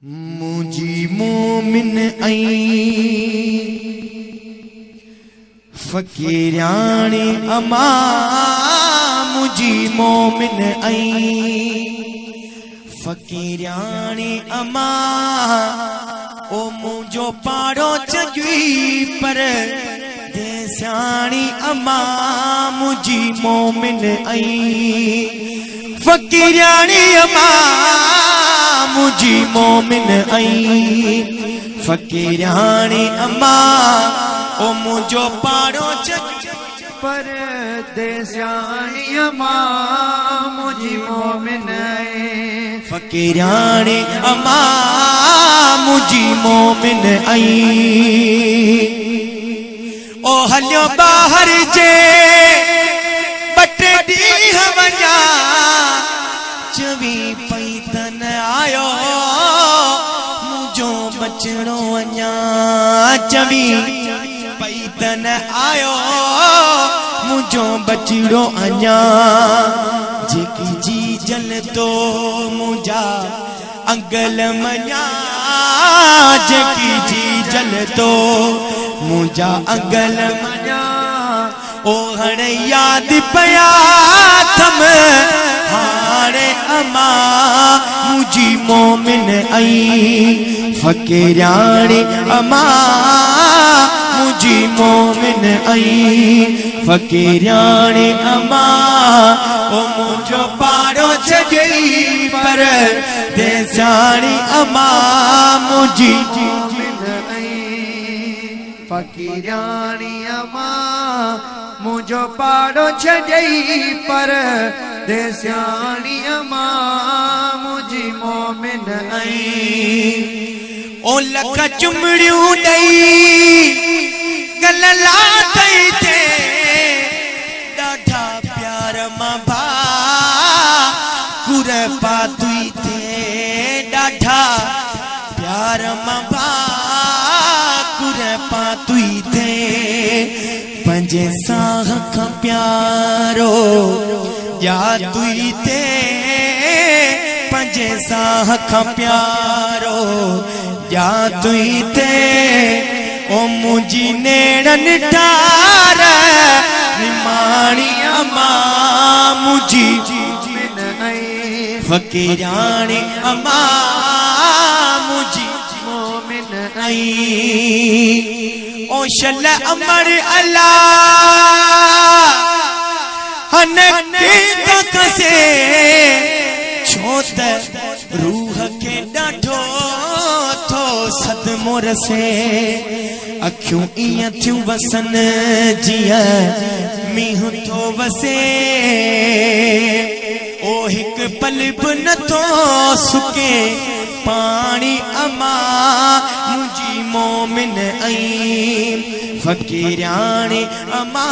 منهنجي مومن ۽ فقيرياڻي اما منهنجي مومن ۽ فقيرياڻي اما او منهنجو پاڙو چڳي پر ديسياڻي اما منهنجي مومن ۽ فقيرياڻي اما منهنجي مومن ۽ فقيرياڻي اما او منهنجو پاڙو چڳي پر ديسياڻي اما منهنجي مومن ۽ فقيرياڻي اما منهنجي مومن ۽ او هليو ٻاهر جي ٻه ٽي ڏينهن وڃان چوي پئي ته نه آيو منهنجو ٻچڙو اڃان چوي پئي ته نه آيو منهنجو ٻچڙو اڃان جيڪي جي جل تو منهنجا انگل مڃان جيڪي جي جل تو منهنجا انگل مڃان او هڻ ياد پيا ٿم هاڻي اما منهنجي مومن ۽ فقيرياڻي اما منهنجي مومن ۽ فقيرياڻي اما او منهنجو پاڙو ڇڏي پر ديسياڻي اما منهنجي مومن ۽ فقيرياڻي اما منهنجو پاڙو ڇڏي پر ديسياڻي اما منهنجي مومن ۽. او لک چمڙيون ڏئي گل لاٿئي ٿي ڏاڍا پيار مان ڀا ڪر پاتوئي ٿي ڏاڍا پيار مان ڀا ڪر پاتوئي ٿي پنهنجي ساهه کان پيارو ڄاتوئي ٿي پنهنجي ساهه کان پيارو ڄاتوئي ٿي او منهنجي نيڻن ٺار نماڻي اما منهنجي فقيرياڻي اما منهنجي مومن ۽ او شل امڙ الا هن کي ته کسي ڇو ته روح کي ڏاڍو ٿو صدمو رسي اکيون ايئن ٿيون وسن جيئن مينهن ٿو وسي او هڪ پل به نٿو سڪي پاڻي اما منهنجي مومن ۽ فقيرياڻي اما.